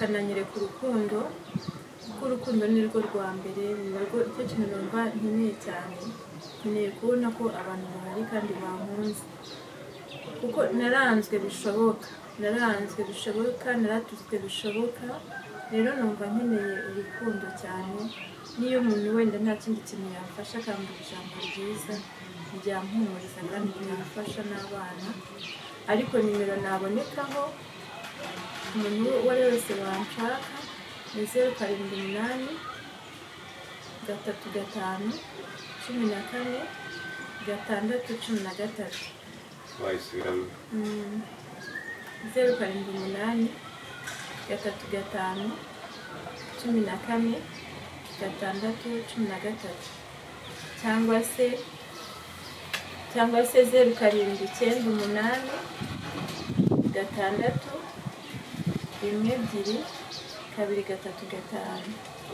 Akananyereka urukundo, kuko urukundo ni rwo rwa mbere, ni rwo icyo kintu numva nkeneye cyane. Nkeneye kubona ko abantu bahari kandi bankunze, kuko naranzwe bishoboka, naranzwe bishoboka, naratutswe bishoboka. Rero numva nkeneye urukundo cyane. N'iyo umuntu wenda nta kindi kintu yamfasha, akambwira ijambo ryiza ryampumuriza kandi ryamfasha n'abana. Ariko nimero nabonekaho umuntu uwo ari we wese wanshaka ni 078335141613. Wayisubiramo? 078335141613, cyangwa se 0798612235.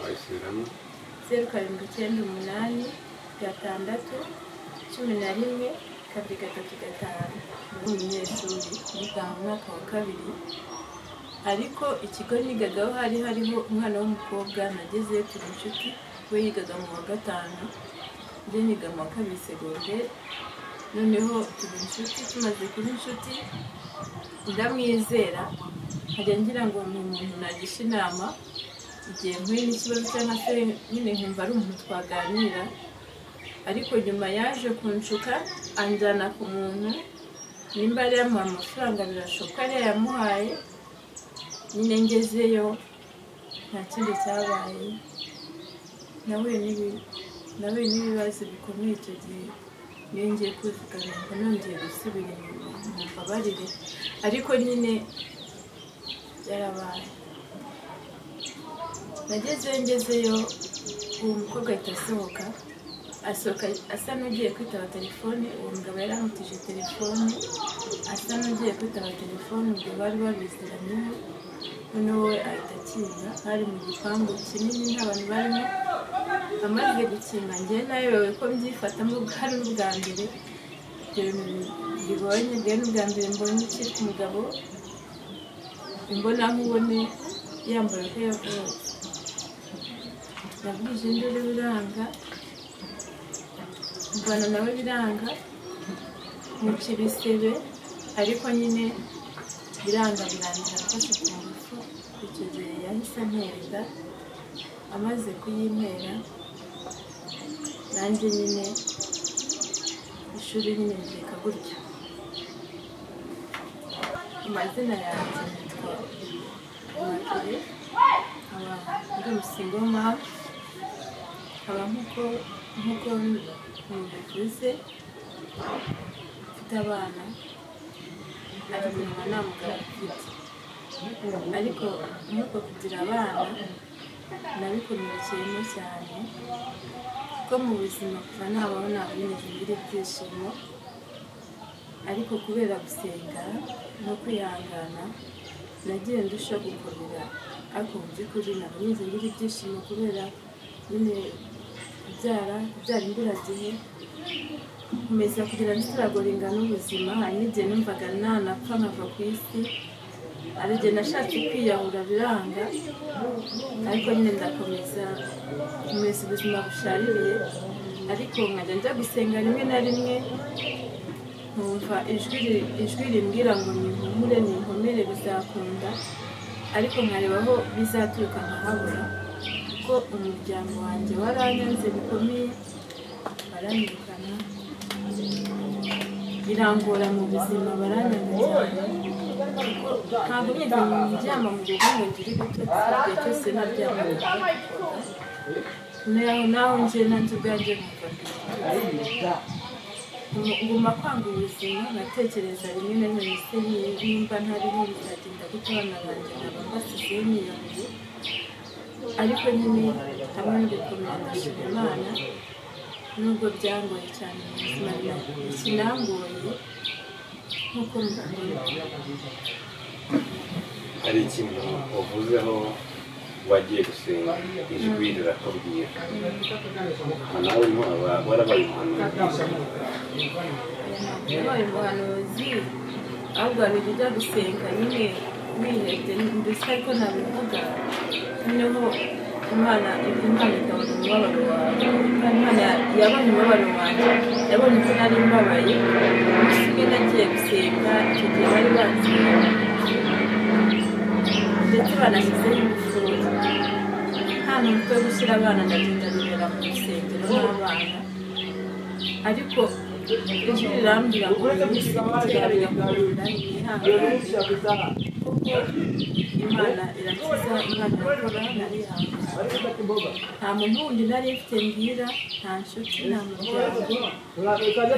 Wayisubiramo? 0798611235. Ndi umunyeshuri, niga mu mwaka wa kabiri, ariko ikigo nigagaho hari hariho umwana w'umukobwa nagezeyo turi inshuti. We yigaga mu wa gatanu, njye niga mu wa kabiri segonderi. Noneho tuba inshuti. Tumaze kuba inshuti ndamwizera, nkajya ngira ngo ni umuntu nagisha inama igihe mpuye n'ikibazo, cyangwa se nyine nkumva ari umuntu twaganira. Ariko nyuma yaje kunshuka, anjyana ku muntu, nimba yari yamuha amafaranga, birashoboka yari yayamuhaye. Nyine ngezeyo nta kindi cyabaye. Nahuye n'ibibazo bikomeye icyo gihe. Niyo ngiye kubivuga numva nongeye gusubira inyuma, mumbabarire, ariko nyine byarabaye. Nagezeyo, ngezeyo uwo mukobwa ahita asohoka, asohoka asa n'ugiye kwitaba telefone. Uwo mugabo yari amutije telefone, asa n'ugiye kwitaba telefone, ubwo bari babiziranyeho. Noneho we ahita akinga. Hari mu gipangu kinini, nta bantu barimo. Amaze gukinga, njyewe nayobewe ko mbyifatamo. Bwari n'ubwa mbere ibyo bintu mbibonye, bwari n'ubwa mbere mbonye icyitwa umugabo imbona nkubone yambaye uko yavutse. Nabwije induru biranga, mvana nawe biranga, muca ibisebe, ariko nyine biranga, birangira afashe ku ngufu. Icyo gihe yahise antera inda. Amaze kuyintera, nanjye nyine ishuri nyine ndireka gutyo. Amazina yanjye nitwa Immaculée, nkaba ndi umu single mom, nkaba nk'uko mubivuze mfite abana, ariko nkaba nta mugabo mfite. Ariko muri uko kugira abana nabikomerekeyemo cyane, kuko mu buzima kuva nabaho ntabwo nigeze ngira ibyishimo. Ariko kubera gusenga no kwihangana nagiye ndushaho gukomera. Ariko mu by'ukuri ntabwo nigeze ngira ibyishimo kubera nyine kubyara imburagihe, nkomeza kugira nsitaragoringa n'ubuzima. Hari n'igihe numvaga nanapfa nkava ku isi, hari igihe nashatse kwiyahura biranga, ariko nyine ndakomeza, nkomeza ubuzima bushaririye. Ariko nkajya njya gusenga rimwe na rimwe, nkumva ijwi rimbwira ngo nimpumure, ninkomere, bizakunda. Ariko nkareba aho bizaturuka nkahabura, kuko umuryango wanjye waranyanze bikomeye, baranyirukana, birangora mu buzima, baranyanga cyane, kuko ntabwo nigeze ndyama mu rugo ngo ngire ibitotsi. Igihe cyose naryamaga naho naho njye nanjye ubwanjye nkumva mfite ibitotsi, nguma kwanga ubuzima, nkatekereza rimwe na rimwe: ese nimba ntariho bizagenda gute? Abana banjye nkaba mbasize niyahuye? Ariko nyine hamwe no gukomera, ndashima Imana, nubwo byangoye cyane mu buzima, bikinangoye nk'uko mubibona. Hari ikintu wavuzeho, wagiye gusenga ijwi rirakubwira. Aha nawe ntiwaba warabaye umuhanuzi? Yabaye umuhanuzi, ahubwo hari igihe ujya gusenga nyine. Wihebye mbese, ariko nabivuga. Noneho Imana ikabona umubabaro wawe. Imana yabonye umubabaro wanjye, yabonye ko nari mbabaye. Umunsi umwe nagiye gusenga, icyo gihe bari bansiye ndetse banashyizeho ingufuri, nta muntu wo gushyira abana. Ndagenda nibera mu rusengero n'abana, ariko ijwi rirambwira ngo uyu munsi bigakunda, nihangane kuko Imana irakiza, Imana irakora. Narihangana, nta muntu wundi nari mfite mbwira, nta nshuti, nta muryango,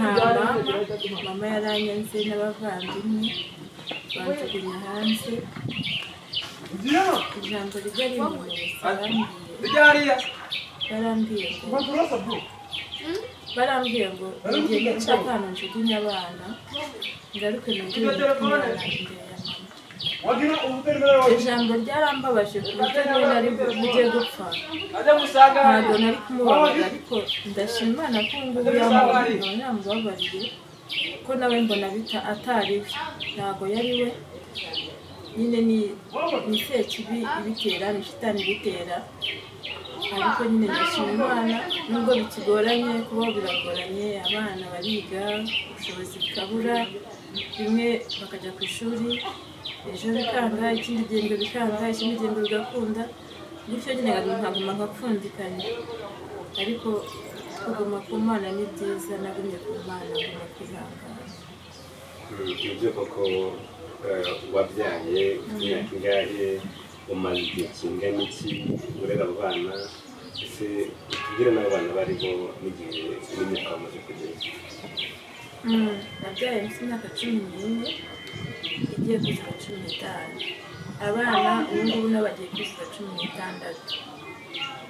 nta mama. Mama yaranyanze n'abavandimwe banjugunya hanze. Ijambo rijya rinkomeretsa barambwiye, barambwiye ngo ngende nshaka ahantu njugunya abana, ngaruke nongere umwana imbere ya mama. Ijambo ryarambabaje ku buryo niyo nari bujye gupfa ntabwo nari kumubabarira, ariko ndashima Imana ko ubu ngubu yamubabariye, ko nawe mbona bita atari we, ntabwo yari we nyine. Ni sekibi ibitera, ni shitani ibitera. Ariko nyine ndashima Imana, nubwo bikigoranye, kubaho biragoranye, abana bariga, ubushobozi bukabura, rimwe bakajya ku ishuri, ejo bikanga, ikindi gihembwe bikanga, ikindi gihembwe bigakunda, gutyo nyine nkaguma nkapfundikanya. Ariko kuguma ku Mana ni byiza. Nagumye ku Mana, nguma kwihangana. Ibyo koko, wabyaye ufite imyaka ingahe? Umaze igihe kingana iki urera abo bana? Ese utubwire n'abo bana baribo n'igihe n'imyaka bamaze kugeza. Nabyaye mfite imyaka 14 igiye kuzura 15. Abana ubu ngubu nabo bagiye kuzuza 16.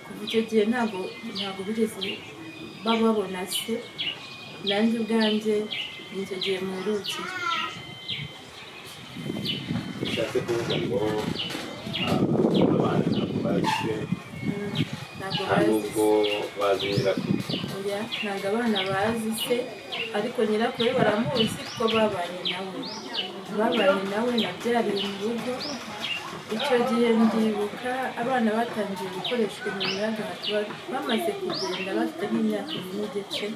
Kuva icyo gihe ntabwo bigeze bababona se. Nanjye ubwanjye ni icyo gihe muherukira. Bishatse kuvuga ngo abana ntabwo bazi se? Ntabwo Nta bazi. Nubwo bazi nyirakuru? Oya, ntabwo abana bazi se, ariko nyirakuru we baramuzi kuko babanye nawe, babanye nawe. Nabyariye mu rugo icyo gihe. Ndibuka abana batangiye gukoreshwa imirimo y'agahato bamaze kugenda bafite nk'imyaka 1 n'igice.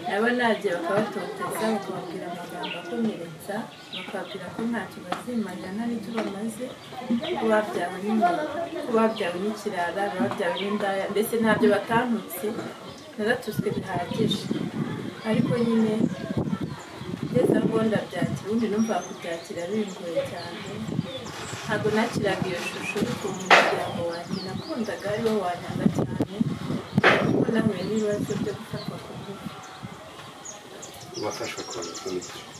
Nabo nagiye bakabatoteza, bakababwira amagambo akomeretsa, bakababwira ko ntacyo bazimarira, nta n'icyo bamaze, ko babyawe ko babyawe n'ikirara, babyawe n'indaya, mbese ntabyo batantutse. Naratutswe bihagije, ariko nyine ngeze aho ndabyakira. Ubundi numva kubyakira bingoye cyane. Ntabwo nakiraga iyo shusho y'ukuntu umuryango wanjye nakundaga ari wo wanyanga cyane, kuko nahuye n'ibibazo byo gufatwa ku ngufu. Wafashwe ku ngufu?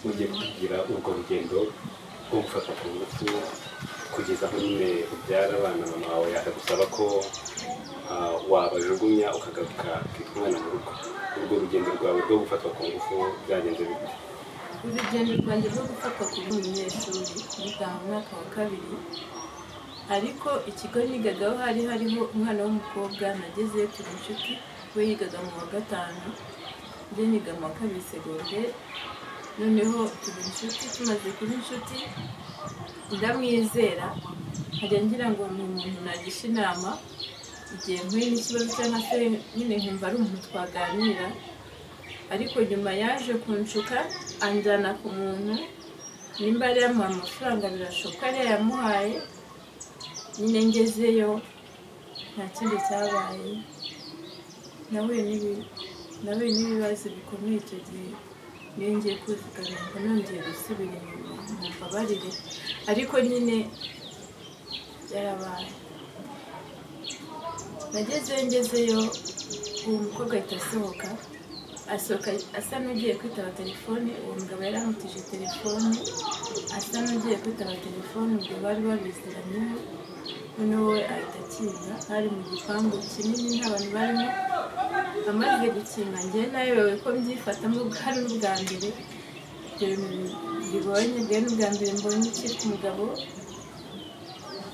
Mugiye kugira urwo rugendo rwo gufatwa ku ngufu kugeza aho nyine ubyara abana, mama wawe akagusaba ko wabajugunya ukagaruka ukitwa umwana mu rugo. Urwo rugendo rwawe rwo gufatwa ku ngufu byagenze bite? Urugendo rwanjye rwo gufatwa ku umunyeshuri niga mu mwaka wa kabiri, ariko ikigo nigagaho hari hariho umwana w'umukobwa nagezeyo turi inshuti. We yigaga mu wa gatanu, njye niga mu wa kabiri segonderi. Noneho tuba inshuti. Tumaze kuba inshuti ndamwizera, nkajya ngira ngo ni umuntu nagisha inama igihe mpuye n'ikibazo, cyangwa se nyine nkumva ari umuntu twaganira. Ariko nyuma yaje kunshuka, anjyana ku muntu, nimba yari yamuhaye amafaranga, birashoboka yari yayamuhaye. Nyine ngezeyo nta kindi cyabaye. Nahuye n'ibibazo bikomeye icyo gihe. Niyo ngiye kubivuga numva nongeye gusubira inyuma, mumbabarire, ariko nyine byarabaye. Nagezeyo, ngezeyo uwo mukobwa ahita asohoka, asohoka asa n'ugiye kwitaba telefone. Uwo mugabo yari amutije telefone, asa n'ugiye kwitaba telefone, ubwo bari babiziranyeho. Noneho we ahita akinga. Hari mu gipangu kinini, nta bantu barimo. Amaze gukinga, njyewe nayobewe ko mbyifatamo. Bwari n'ubwa mbere ibyo bintu mbibonye, bwari n'ubwa mbere mbonye icyitwa umugabo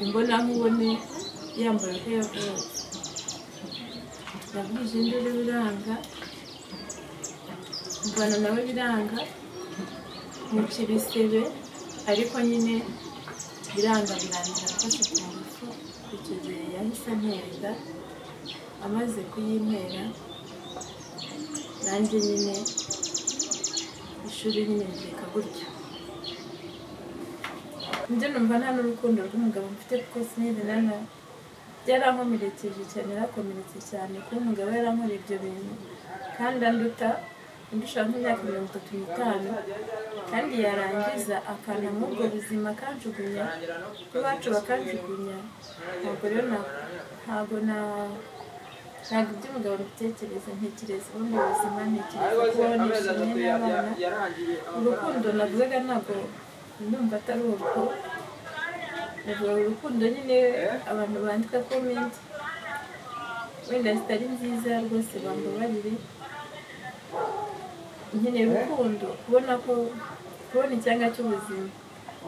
imbonankubone yambaye uko yavutse. Nabwije induru biranga, mvana nawe biranga, muca ibisebe, ariko nyine Biranga, birangira mfashe ku ngufu. Icyo gihe yahise antera inda. Amaze kuyintera, nanjye nyine ishuri nyine ndireka gutyo. Njye numva nta n'urukundo rw'umugabo mfite, kuko sinigeze nana byarankomerekeje cyane, yarakomeretse cyane kuba umugabo yarankoreye ibyo bintu, kandi anduta, andusha nk'imyaka 35, kandi yarangiza akanta muri ubwo buzima, akanjugunya n'iwacu bakanjugunya. Ntabwo rero ntabwo na ntabwo iby'umugabo mbitekereza. Ntekereza ubundi buzima, ntekereza kubaho nishimye n'abana. Urukundo navugaga ntabwo ndumva atari urwo. Navuga urukundo nyine abantu bandika comment wenda zitari nziza, rwose bambabarire. Nkeneye urukundo, kubona ko kubona icyanga cy'ubuzima.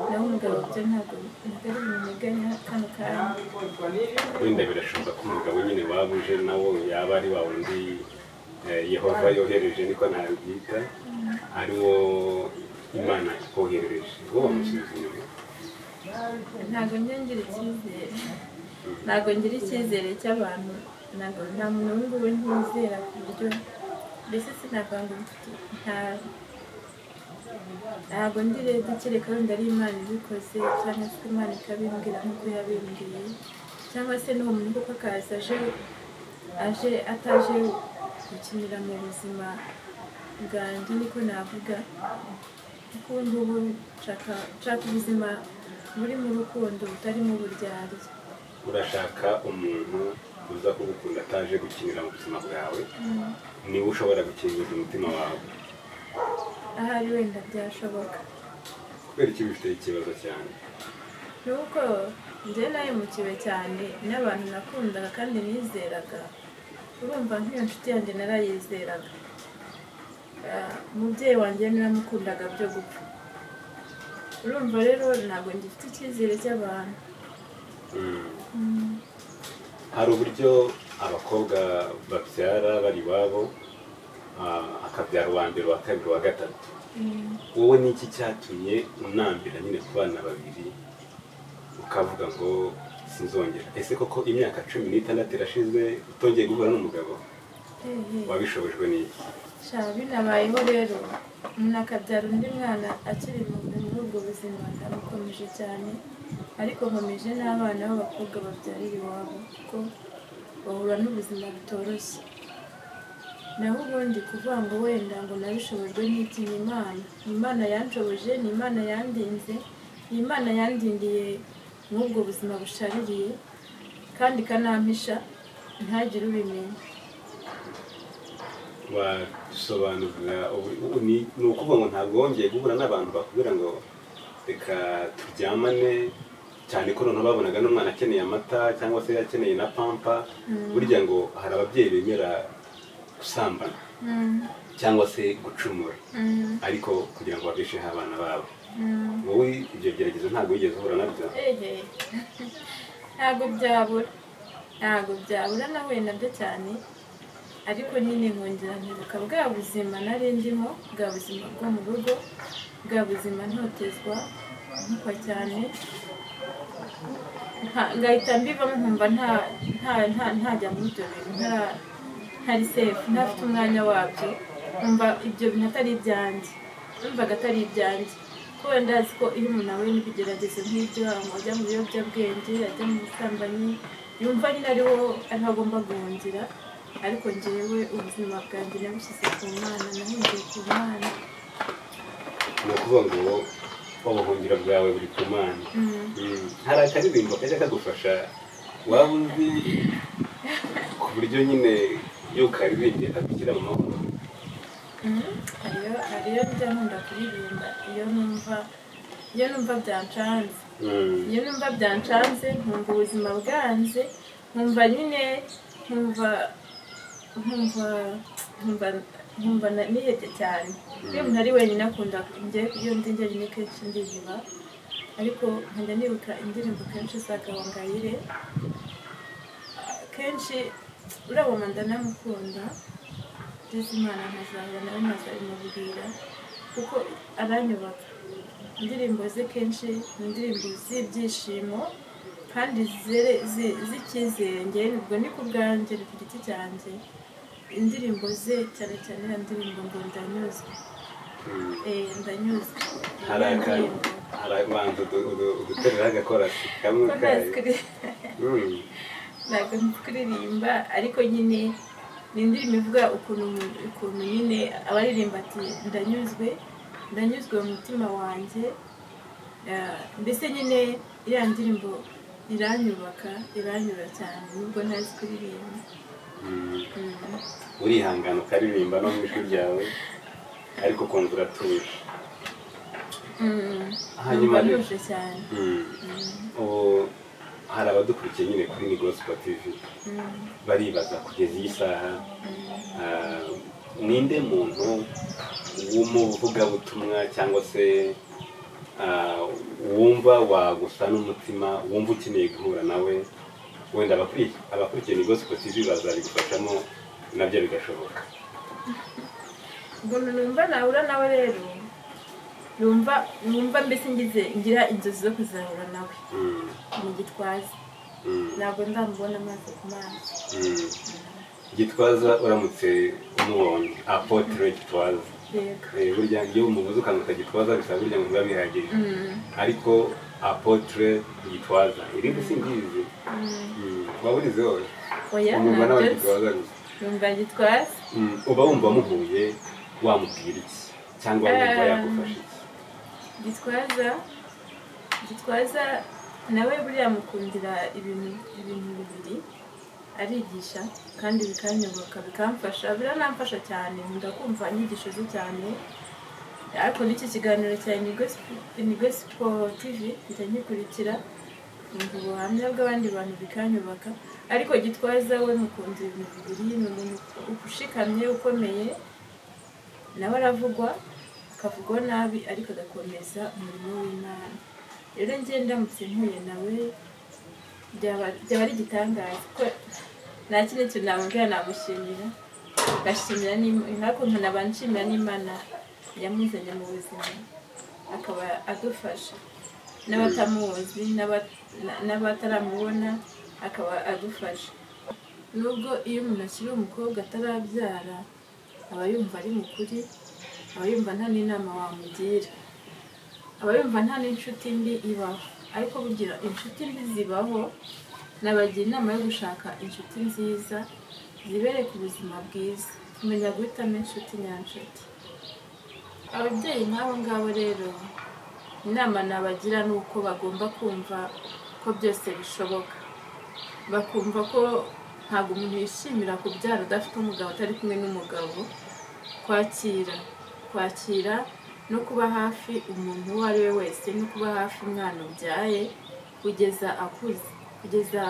Naho umugabo byo ntabwo ari ibintu nteganya kano kanya. Wenda birashoboka ko umugabo nyine waba uje nawo yaba ari wa wundi Yehova yohereje, niko nabyita, ari wo Imana ikoherereje, wowe wamusubiza inyuma? Ntabwo njya ngira icyizere, ntabwo ngira icyizere cy'abantu. Ntabwo, nta muntu ubu ngubu ntizera ku buryo mbese sinavuga ngo mfite, ntabwo ndi ready, kereka wenda ari Imana ibikoze, cyangwa se Imana ikabimbwira nk'uko yabimbwiye, cyangwa se n'uwo muntu kuko akaza aje ataje gukinira mu buzima bwanjye, niko navuga. Kuko ubu ngubu nshaka ubuzima buri mu rukundo, butarimo uburyarya. Urashaka umuntu uza kugukunda ataje gukinira mu buzima bwawe, niwe ushobora gukinguza umutima wawe? Ahari wenda byashoboka. Kubera iki bifite ikibazo cyane? Ni uko njye nahemukiwe cyane n'abantu nakundaga kandi nizeraga. Urumva nk'iyo nshuti yanjye narayizeraga. Umubyeyi wanjye naramukundaga byo gupfa. Urumva rero ntabwo ngifite icyizere cy'abantu. Hari uburyo abakobwa babyara bari iwabo, akabyara uwa mbere, uwa kabiri, uwa gatatu. Wowe ni iki cyatumye unambira nyine ku bana babiri, ukavuga ngo sinzongera? Ese koko imyaka 16 irashize utongeye guhura n'umugabo? Ehe. Wabishobojwe n'iki? Sha, binabayeho rero umuntu akabyara undi mwana akiri muri ubwo buzima, ndamukomeje cyane. Ariko nkomeje n'abana b'abakobwa babyarira iwabo, kuko bahura n'ubuzima butoroshye. Naho ubundi kuvuga ngo wenda ngo nabishobojwe n'iki, ni Imana, ni Imana yanshoboje, ni Imana yandinze, ni Imana yandindiye nk'ubwo buzima bushaririye, kandi ikanampisha ntagire ubimenya. Wadusobanurira ni ukuvuga ngo ntabwo wongeye guhura n'abantu bakubwira ngo reka turyamane, cyane ko noneho babonaga n'umwana akeneye amata cyangwa se akeneye na pampa? Burya ngo hari ababyeyi bemera gusambana cyangwa se gucumura, ariko kugira ngo babesheho abana babo. Wowe ibyo geragezo ntabwo wigeze uhura nabyo? Ehe, ntabwo byabura, ntabwo byabura, nahuye nabyo cyane. Ariko nyine nkongera nkibuka bwa buzima nari ndimo, bwa buzima bwo mu rugo, bwa buzima ntotezwa, ntukwa cyane, ngahita mbivamo, nkumva ntajya muri ibyo bintu, ntari safe, ntafite umwanya wabyo. Nkumva ibyo bintu atari ibyanjye, numvaga atari ibyanjye, kubera ndazi ko iyo umuntu ahuye n'ibigeragezo nk'ibyo, ajya mu biyobyabwenge, ajya mu busambanyi, yumva nyine ariho agomba guhungira. Ariko njyewe ubuzima bwanjye nabushyize ku Mana, nahungiye ku Mana. Ni ukuvuga ngo ubuhungiro bwawe buri ku Mana. Hari akaririmbo kajya kagufasha waba uzi, ku buryo nyine iyo ukaririmbye kagushyira mu mahoro? Hariyo njya nkunda kuririmba iyo numva byancanze. Iyo numva byancanze, nkumva ubuzima bwanze, nkumva nyine nkumva nihebye cyane. Iyo umuntu ari wenyine akunda, njye iyo ndi njyenyine kenshi ndiheba, ariko nkajya nibuka indirimbo kenshi za Gahongayire. Kenshi uriya ndanamukunda, ngeze Imana nkazahura nawe nkazabimubwira, kuko aranyubaka. Indirimbo ze kenshi ni indirimbo z'ibyishimo kandi z'icyizere. Njyewe ubwo ni ku bwanjye, ni ku giti cyanjye. Indirimbo ze, cyane cyane ya ndirimbo ngo "Ndanyuzwe". Ndanyuzwe. Hari Iyo aka ndirimbo. Hari abanza udutereraho agakorasi kamwe Ko ntazi kayo. Ntabwo nzi kuririmba, ariko nyine ni indirimbo ivuga ukuntu nyine abaririmba ati: "Ndanyuzwe, ndanyuzwe mu mutima wanjye." Mbese nyine iriya ndirimbo iranyubaka, iranyura cyane, nubwo ntazi kuririmba. Urihangana ukaririmba no mu ijwi ryawe, ariko ukumva uratuje. Hanyuma Numva rero ntuje cyane. Ubu hari abadukurikiye nyine kuri Ni Gospel TV, baribaza kugeza iyi saha, ninde muntu w'umuvugabutumwa cyangwa se wumva wagusa n'umutima, wumva ukeneye guhura nawe? Wenda abakurikiye Ni Gospel TV bazabigufashamo, nabyo bigashoboka. Ukuntu numva nahura nawe rero, numva mbese ngira inzozi zo kuzahura nawe ni Gitwaza. Ntabwo ndamubona amaso ku maso. Gitwaza, uramutse umubonye, Apôtre Gitwaza, Yego. Burya iyo umubuze ukanguka Gitwaza bisaba, burya ngo biba bihagije, ariko Apôtre Gitwaza, irindi simbizi. Waba urizi wowe? Oya. Umwumva nawe? Ntabyo nzi. Gitwaza gusa. Numva Gitwaza. Uba wumva muhuye wamubwira iki, cyangwa wumva yagufasha iki? Gitwaza nawe buriya mukundira ibintu bibiri: arigisha kandi bikanyubaka, bikamfasha, biranamfasha cyane. Nkunda kumva inyigisho ze cyane. Ariko n'iki kiganiro cya Ni Gospel TV njya ngikurikira, numva ubuhamya bw'abandi bantu bikanyubaka. Ariko Gitwaza we mukundira ibintu bibiri: ni umuntu ushikamye, ukomeye. Nawe aravugwa, akavugwa nabi, ariko agakomeza umurimo w'Imana. Rero njye ndamutse mpuye nawe byaba ari igitangaza, kuko nta kindi kintu namubwira, namushimira, ngashimira ariko nkanaba nshimira n'Imana yamuzanye mu buzima, akaba adufasha n'abatamuzi n'abataramubona, akaba adufasha. Nubwo iyo umuntu akiri umukobwa atarabyara, aba yumva ari mukuri, aba yumva nta n'inama wamugira, aba yumva nta n'inshuti mbi ibaho. Ariko bugira inshuti mbi zibaho. Nabagira inama yo gushaka inshuti nziza zibereka ubuzima bwiza, kumenya guhitamo inshuti nyanshuti. Ababyeyi nk'abo ngabo rero, inama nabagira ni uko bagomba kumva ko byose bishoboka, bakumva ko ntabwo umuntu yishimira kubyara udafite umugabo, atari kumwe n'umugabo. Kwakira no kuba hafi umuntu uwo ari we wese, no kuba hafi umwana ubyaye kugeza akuze, kugeza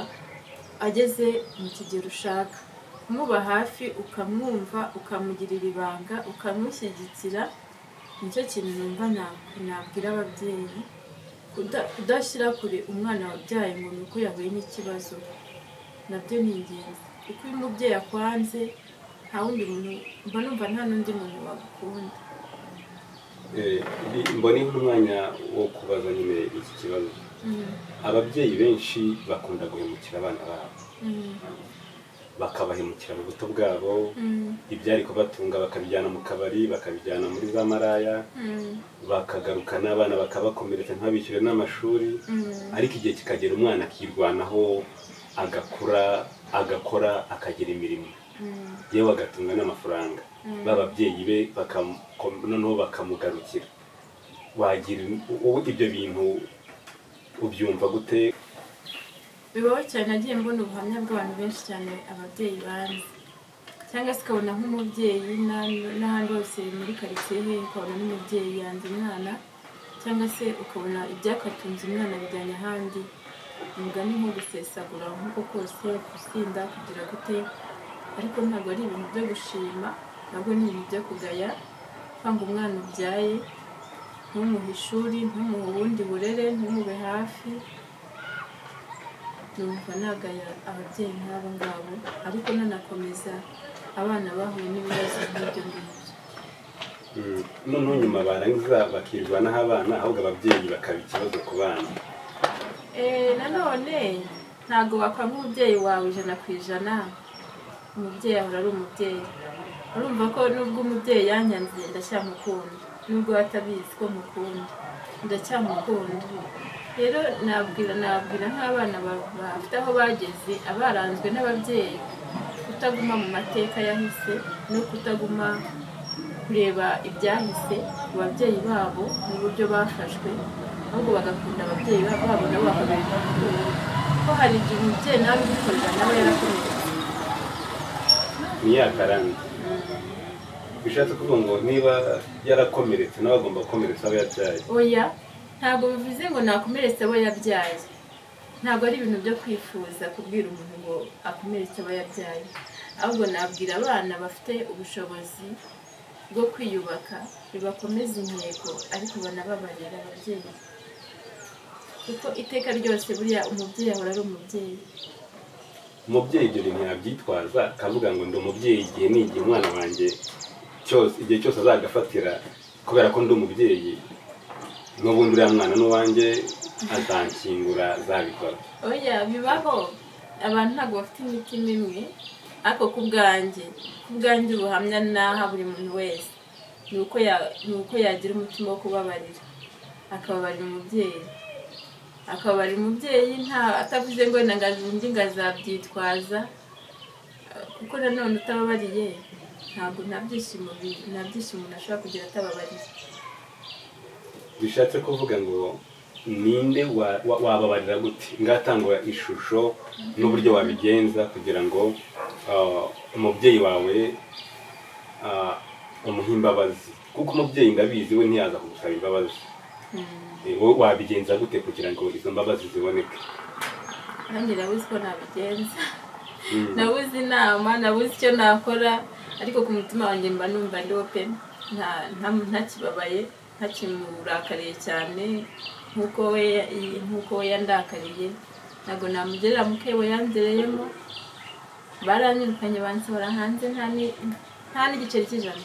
ageze mu kigero ushaka, kumuba hafi, ukamwumva, ukamugirira ibanga, ukamushyigikira, nicyo kintu numva nabwira ababyeyi. Kudashyira kure umwana wabyaye ngo ni uko yahuye n'ikibazo, nabyo ni ingenzi, kuko iyo umubyeyi akwanze, nta wundi muntu, mba numva nta n'undi muntu wagukunda. Mbona nk'umwanya wo kubaza nyine iki kibazo. Ababyeyi benshi bakunda guhemukira abana babo, bakabahemukira mu buto bwabo, ibyari kubatunga bakabijyana mu kabari, bakabijyana muri za maraya, bakagaruka n'abana bakabakomeretsa, ntibabishyure n'amashuri. Ariko igihe kikagera umwana akirwanaho, agakura, agakora, akagira imirimo, yewe agatunga n'amafaranga, bababyeyi be noneho bakamugarukira. Wagira wowe ibyo bintu ubyumva gute? Bibaho cyane. Nagiye mbona ubuhamya bw'abantu benshi cyane ababyeyi banze, cyangwa se ukabona nk'umubyeyi n'ahandi hose muri karitsiye he, ukabona n'umubyeyi yanze umwana, cyangwa se ukabona ibyakatunze umwana bijyanye ahandi, umugani nko gusesagura nk'uko kose, gusinda, kugira gute. Ariko ntabwo ari ibintu byo gushima, ntabwo ni ibintu byo kugaya. Kwanga umwana ubyaye, ntumuhe ishuri, ntumuhe ubundi burere, ntumube hafi, numva nagaya ababyeyi nk'abo ngabo, ariko nanakomeza abana bahuye n'ibibazo nk'ibyo ngibyo. Noneho nyuma barangiza bakirwanaho abana, ahubwo ababyeyi bakaba ikibazo ku bana. Nanone ntabwo wakwanga umubyeyi wawe 100%. Umubyeyi ahora ari umubyeyi. Urumva ko nubwo umubyeyi yanyanze, ndacyamukunda. Nubwo we atabizi ko mukunda, ndacyamukunda. Rero nabwira nk'abana bafite aho bageze, abaranzwe n'ababyeyi, kutaguma mu mateka yahise no kutaguma kureba ibyahise ku babyeyi babo n'uburyo bafashwe, ahubwo bagakunda ababyeyi babo, nabo bakabereka urukundo, ko hari igihe umubyeyi nawe ubikorera nawe yarakomeretse. Ni ya karande. Bishatse kuvuga ngo niba yarakomeretse, nawe agomba gukomeretsa abo yabyaye? Oya, ntabwo bivuze ngo nakomeretse abo yabyaye. Ntabwo ari ibintu byo kwifuza kubwira umuntu ngo akomeretse abo yabyaye. Ahubwo nabwira abana bafite ubushobozi bwo kwiyubaka, bibakomeza intego, ariko banababarira ababyeyi, kuko iteka ryose buriya umubyeyi ahora ari umubyeyi. Umubyeyi ibyo bintu yabyitwaza akavuga ngo ndi umubyeyi, igihe ni igihe, umwana wanjye cyose, igihe cyose azagafatira kubera ko ndi umubyeyi, n'ubundi uriya mwana n'uwanjye, azanshyingura, azabikora? Oya, bibaho. Abantu ntabwo bafite imitima imwe. Ariko ku bwanjye ubuhamya naha buri muntu wese ni uko yagira umutima wo kubabarira, akababarira umubyeyi, akababarira umubyeyi nta atavuze ngo wenda ngo undi ngo azabyitwaza, kuko nanone utababariye ntabwo nta byishimo umuntu ashobora kugira atababariye. Bishatse kuvuga ngo ninde wababarira gute? Ngatangwa ishusho n'uburyo wabigenza kugira ngo umubyeyi wawe umuhe imbabazi, kuko umubyeyi ndabizi we ntiyaza kugusaba imbabazi. Wowe wabigenza gute kugira ngo izo mbabazi ziboneke? Nanjye nabuze uko nabigenza. Nabuze inama, nabuze icyo nakora, ariko ku mutima wanjye mba numva ndi open, ntakibabaye, ntakimurakariye cyane nk'uko we yandakariye. Ntabwo namugerera mu kebo yangereyemo. Baranyirukanye, bansohora hanze, nta n'igiceri cy'ijana,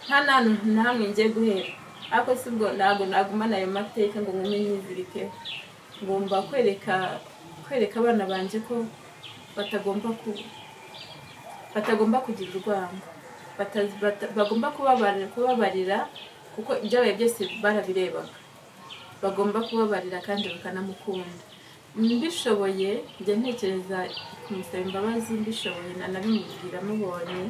nta n'ahantu na hamwe ngiye guhera. Ariko si ubwo ntabwo nagumana ayo mateka ngo ngume nyizirikeho. Ngomba kwereka abana banjye ko batagomba kugira urwango, bagomba kubabarira, kuko ibyabaye byose barabirebaga. Bagomba kubabarira kandi bakanamukunda. Mbishoboye, njya ntekereza kumusaba imbabazi. Mbishoboye nanabimubwira mubonye,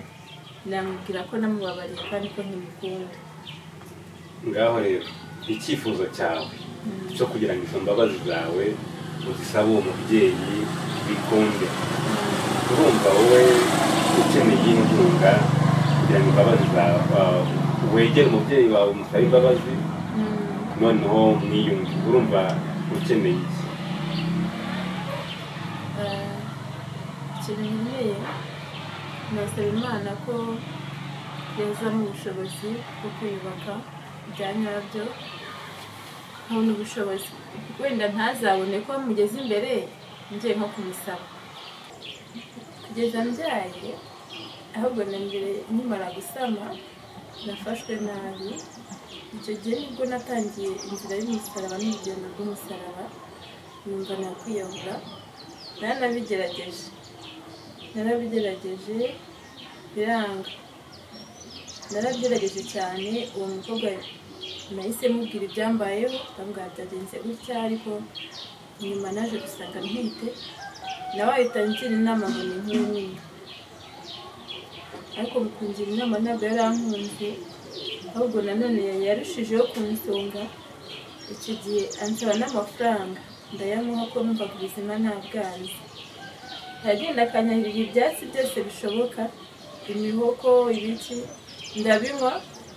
namubwira ko namubabariye kandi ko nkimukunda. Ngaho rero icyifuzo cyawe cyo kugira ngo izo mbabazi zawe uzisabe uwo mubyeyi bikunde, urumva wowe ukeneye inkunga kugira ngo imbabazi zawe, wegere umubyeyi wawe umusabe imbabazi, noneho mwiyunge, urumva ukeneye iki? Ikintu nkeneye, nasaba Imana ko yazamo ubushobozi bwo kwiyubaka bya nyabyo, nkabona ubushobozi, wenda ntazabone ko mugeze imbere ngiye nko kumusaba. Kugeza mbyaye, ahubwo na mbere nkimara gusama nafashwe nabi. Icyo gihe nibwo natangiye inzira y'umusaraba n'urugendo rw'umusaraba, numva nakwiyahura. Naranabigerageje, narabigerageje biranga. Narabigerageje cyane. Uwo mukobwa nahise mubwira ibyambayeho, ndamubwira byagenze gutya, ariko nyuma naje gusanga ntwite. Nawe ahita angira inama ngo ni nkuru nyine, ariko mu kungira inama ntabwo yari ankunze, ahubwo nanone yarushijeho kunsonga. Icyo gihe ansaba n'amafaranga, ndayamuha ko numvaga ubuzima nta bwanze. Aragenda akanyahirira ibyatsi byose bishoboka, imihoko, ibiki, ndabinywa.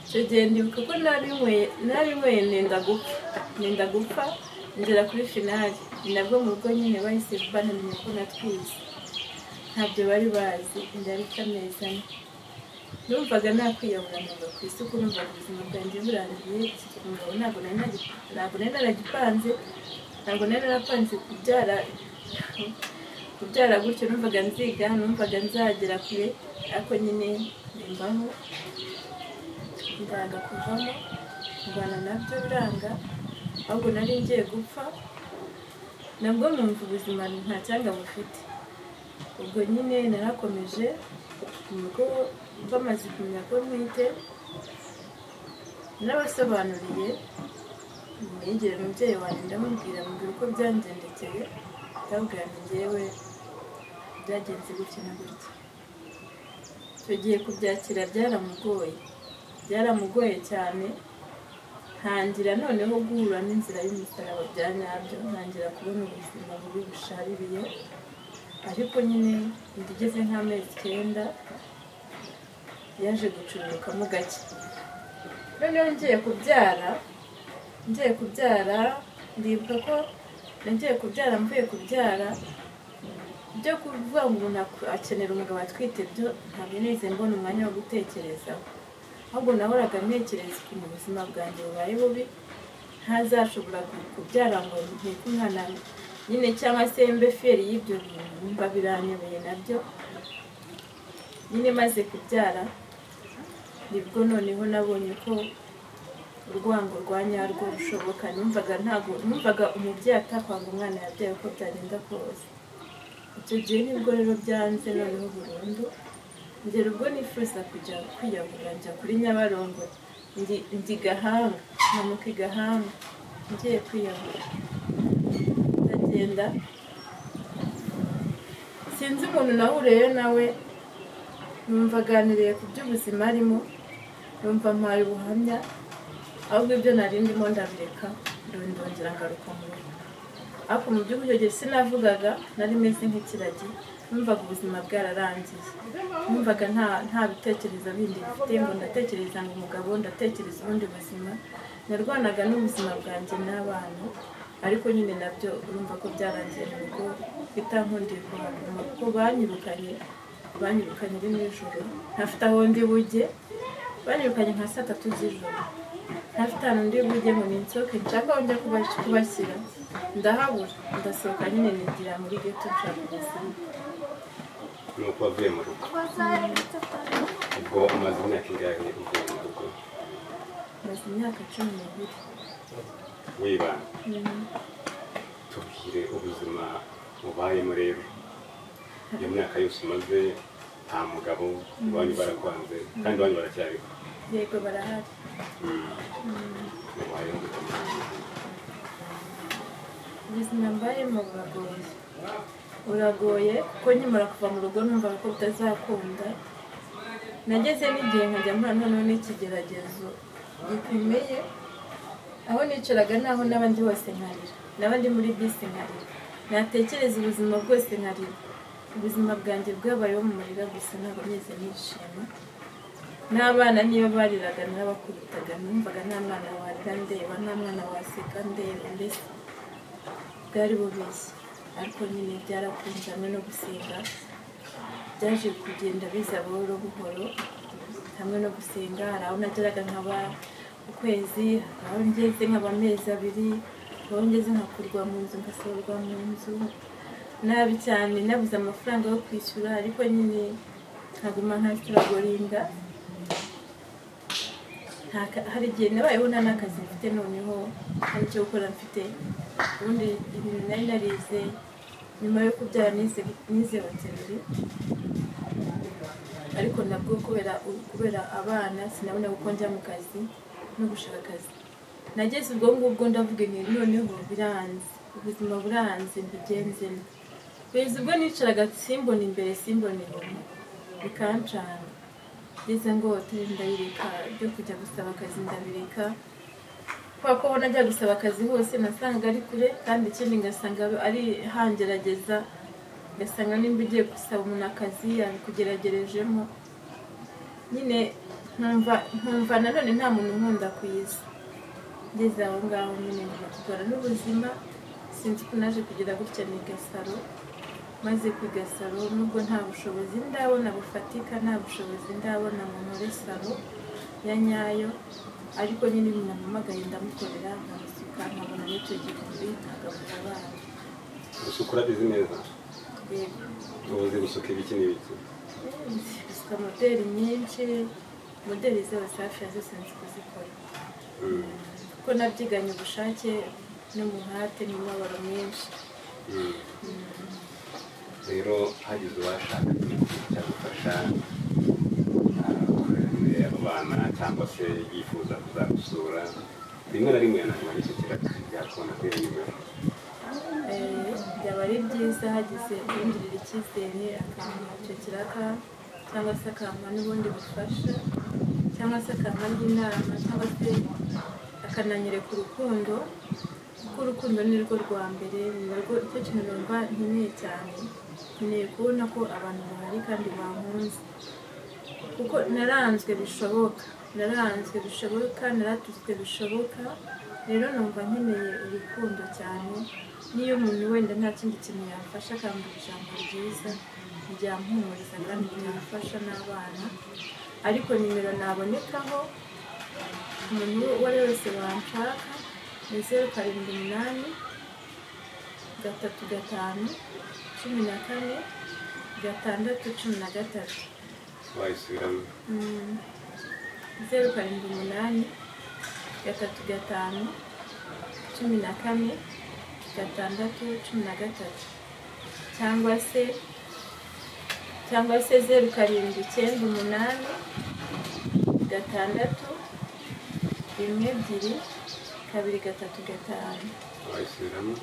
Icyo gihe ndibuka ko nabinyweye nenda gupfa, ngera kuri finale. Ni nabwo mu rugo nyine bahise banamenya ko natwite. Ntabyo bari bazi. Inda yari ifite amezi 4. Numvaga nakwiyahura nkava ku isi, kuko numvaga ubuzima bwanjye burangiye. Iki mugabo ntabwo nari naragipanze, ntabwo nari narapanze kubyara gutyo. Numvaga nziga, numvaga nzagera kure, ariko nyine nimbaho. Ndanga kuvamo, ndwana nabyo biranga, ahubwo nari ngiye gupfa, nabwo numva ubuzima nta cyanga bufite. Ubwo nyine narakomeje, ubwo bamaze kumenya ko ntwite narabasobanuriye, negera umubyeyi wanjye ndamubwira, mubwira uko byangendekeye, ndababwira nti njyewe byagenze gutya na gutya. Icyo gihe kubyakira byaramugoye, byaramugoye cyane. Ntangira noneho guhura n'inzira y'umusaraba bya nyabyo, ntangira kubona ubuzima bubi bushaririye. Ariko nyine ngeze nk'amezi 9 yaje gucururukamo gake. Noneho ngiye kubyara, ndibuka ko nagiye kubyara, mvuye kubyara, byo kuvuga ngo umuntu akenera umugabo atwite byo ntabwo nigeze mbona umwanya wo gutekerezaho, ahubwo nahoraga ntekereza ukuntu ubuzima bwanjye bubaye bubi, ntazashobora kubyara ngo nteke umwana nyine cyangwa se mbe feri y'ibyo bintu, numva biranyobeye nabyo nyine. Maze kubyara nibwo noneho nabonye ko urwango rwa nyarwo rushoboka. Numvaga ntago, numvaga umubyeyi atakwanga umwana yabyaye uko byagenda kose. Icyo gihe nibwo rero byanze noneho burundu, ngera ubwo nifuza kujya kwiyahura, njya kuri Nyabarongo, ndi Gahanga, mpanuka i Gahanga ngiye kwiyahura, ndagenda sinzi umuntu nahuriyeyo nawe, numva aganiriye ku by'ubuzima arimo, numva mpaye ubuhamya, ahubwo ibyo nari ndimo ndabireka, ndongera ngaruka mu rugo. Ariko mu by'ukuri icyo gihe sinavugaga, nari meze nk'ikiragi, numvaga ubuzima bwararangiye, numvaga nta bitekerezo bindi mfite, ngo ndatekereza ngo umugabo, ndatekereza ubundi buzima. Narwanaga n'ubuzima bwanjye n'abana, ariko nyine nabyo urumva ko byarangiye mu rugo bitankundiye kuhaguma, kuko banyirukanye ari nijoro, ntafite aho ndi bujye. Banyirukanye nka saa 3 z'ijoro, ntafite ahantu ndi bujye ngo ninsohoke nshaka aho njya kubashyira, ndahabura, ndasohoka nyine nigira muri geto nshaka ubuzima. Nuko wavuye mu rugo, ubwo umaze imyaka ingahe uvuye mu rugo? Maze imyaka 12. Wibana. Tubwire ubuzima ubayemo rero, iyo myaka yose umaze nta mugabo, iwanyu barakwanze kandi iwanyu baracyariho? Yego, barahari. Ubayeho gute muri ubu buzima? Ubuzima mbayemo buragoye, buragoye, kuko nkimara kuva mu rugo numvaga ko bitazakunda. Nageze n'igihe nkajya mpura noneho n'ikigeragezo gikomeye, aho nicaraga naho n'abandi bose nkarira, n'abandi muri bisi nkarira, natekereza ubuzima bwose nkarira. Ubuzima bwanjye bwabayeho mu marira gusa, ntabwo nigeze nishima. N'abana niyo bariraga narabakubitaga, numvaga nta mwana warira ndeba, nta mwana waseka ndeba, mbese bwari bubishye. Ariko nyine byarakunze, hamwe no gusenga byaje kugenda biza buhoro buhoro. Hamwe no gusenga hari aho nageraga nkaba ukwezi, hari aho ngeze nkaba amezi 2, hari aho ngeze nkakurwa mu nzu, ngasohorwa mu nzu nabi cyane, nabuze amafaranga yo kwishyura, ariko nyine nkaguma nkasiragoringa. Hari igihe nabayeho nta n'akazi mfite, noneho nta n'icyo gukora mfite. Ubundi ibintu nari narize nyuma yo kubyara, nize hôtellerie, ariko nabwo kubera abana sinabona uko njya mu kazi no gushaka akazi. Nageze ubwo ngubwo ndavuga nti noneho biranze, ubuzima buranze, mbigenze nte? Kugeza ubwo nicaraga simbona imbere, simbona inyuma, bikancanga. Ngeze ngo hoteli ndayireka, byo kujya gusaba akazi ndabireka, kubera ko aho najya gusaba akazi hose nasanga ari kure, kandi ikindi ngasanga ari hangerageza, ngasanga nimba ugiye gusaba umuntu akazi yabikugeragerejemo nyine, nkumva nanone nta muntu unkunda ku isi. Ngeze aho ngaho nyine nguma kurwana n'ubuzima, sinzi ko naje kugira gutya niga salon. Maze kwiga salon, nubwo nta bushobozi ndabona bufatika, nta bushobozi ndabona ngo nkore salon ya nyayo, ariko nyine umuntu ampamagaye ndamukorera, nkamusuka, nkabona n'icyo gihumbi nkagaburira abana. Gusuka urabizi neza? Yego. Ubu uzi gusuka ibiki n'ibiki? Gusuka modèle nyinshi. Modeli zose, hafi ya zose, nzi kuzikora, kuko nabyiganye ubushake n'umuhate n'umubabaro mwinshi. Rero hagize uwashaka cyagufasha kurera abo bana cyangwa se yifuza kuzagusura, rimwe na rimwe yananirwa n'icyo kiraka, yakubona kuri iyo nimero? Byaba ari byiza hagize ungirira icyizere akampa icyo kiraka, cyangwa se akampa n'ubundi bufasha, cyangwa se akampa n'inama, cyangwa se akananyereka urukundo, kuko urukundo ni rwo rwa mbere, ni narwo icyo kintu numva nkeneye cyane. Nkeneye kubona ko abantu bahari kandi bankunze, kuko naranzwe bishoboka, naranzwe bishoboka, naratutswe bishoboka. Rero numva nkeneye urukundo cyane. N'iyo umuntu wenda nta kindi kintu yamfasha, akambwira ijambo ryiza ryampumuriza kandi ryamfasha n'abana. Ariko nimero nabonekaho umuntu uwo ari we wese wanshaka ni 078335141613. Wayisubiramo? 0783351416, cyangwa se 0798612235. Wayisubiramo?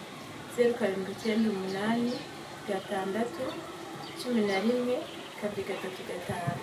0798611235.